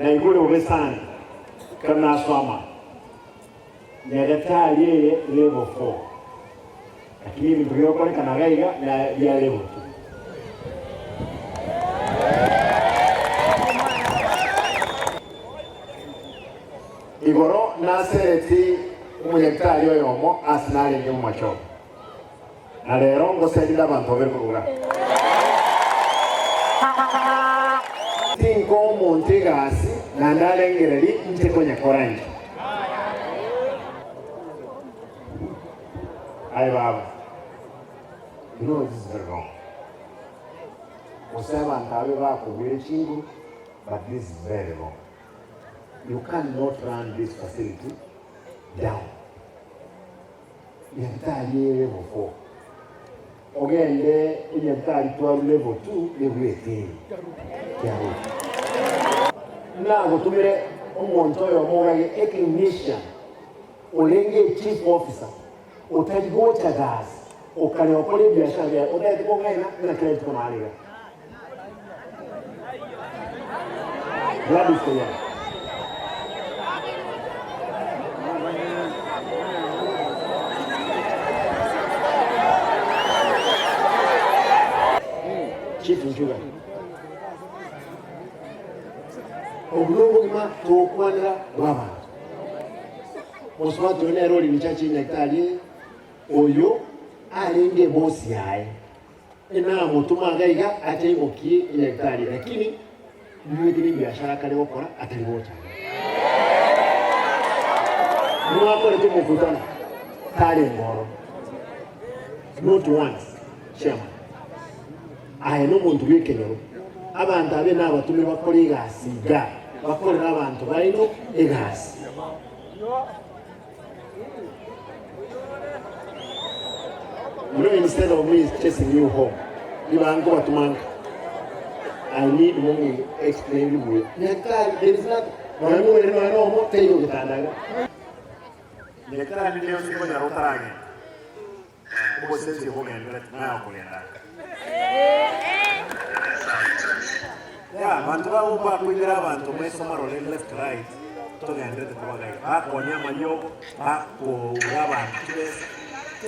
Naigure bobe sana ekero nasoma Nyagetari eye level 4 lakini ebinto bigokorekana iga iga na bia level 2. Igoro nasereti omonyagitari oyomo ase narenge omomachoge. Na rero ngoserire abanto babere korwa iga. Tinkoa omonto egasi, naende arengererie inche konyekora inche. Aye baba, you know this is very wrong. Gose abanto abe bakogwire chinguru, but this is very wrong. You cannot run this facility down. Nyagetari eye level 4 ogende enyagitari twaru level 2 ebwete eye kiaroche. Nagotomire omonto oyomo orage eclinician orenge echief officer otari gocha gasi okare okore ebiashara biaye otagete kong'aina ng'a kera rituko nare iga. Gladys Koyai. Chief Njuga. Obu nobogima togokwanera bw'abanto. Mosubati oyo nere ore richache nyagetari eye, oyo arenge ebosi yaye. Inamotoma iga iga ache aimokie enyagitari, lakini nimwete nebiashara akare gokora atari gocha iga. Mwakorete omokutano tarenge ororo not once chairman. Aye nomonto bw'ekenyoro, abanto abe nabatomire bakore egasi iga, bakorere abanto baino egasi. You know instead of me chasing you home, niba nkobatuma nka I need mongi explain buya. Nyagetari there is nothing. Nonya mobere nonya nomo taiyo getanda iga. Nyagetari ndionsi konyara otaragenda. Obosensi obogenderete naye okogenda aka. Yeah, abanto babo mbakoigera abanto maiso marore left right togenderete kobagaika bakonya amariogo bakoura abanto chibesa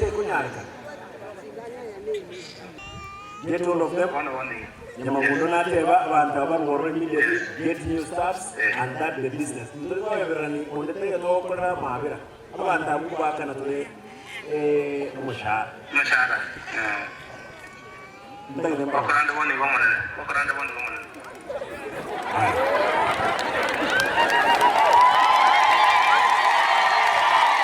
tekonyarekana. Get all of them. Nyamagundo nateba abanto aba barwororo immediately get new staffs and that the business. Ntori koebererani onde taiyo togokorera amabera. Abanto abwo ngobaakana tore omoshahara. Omoshahara, eh. Ntagete mbarore. Okorande bono igo Omonene, okorande bono igo Omonene. Aya.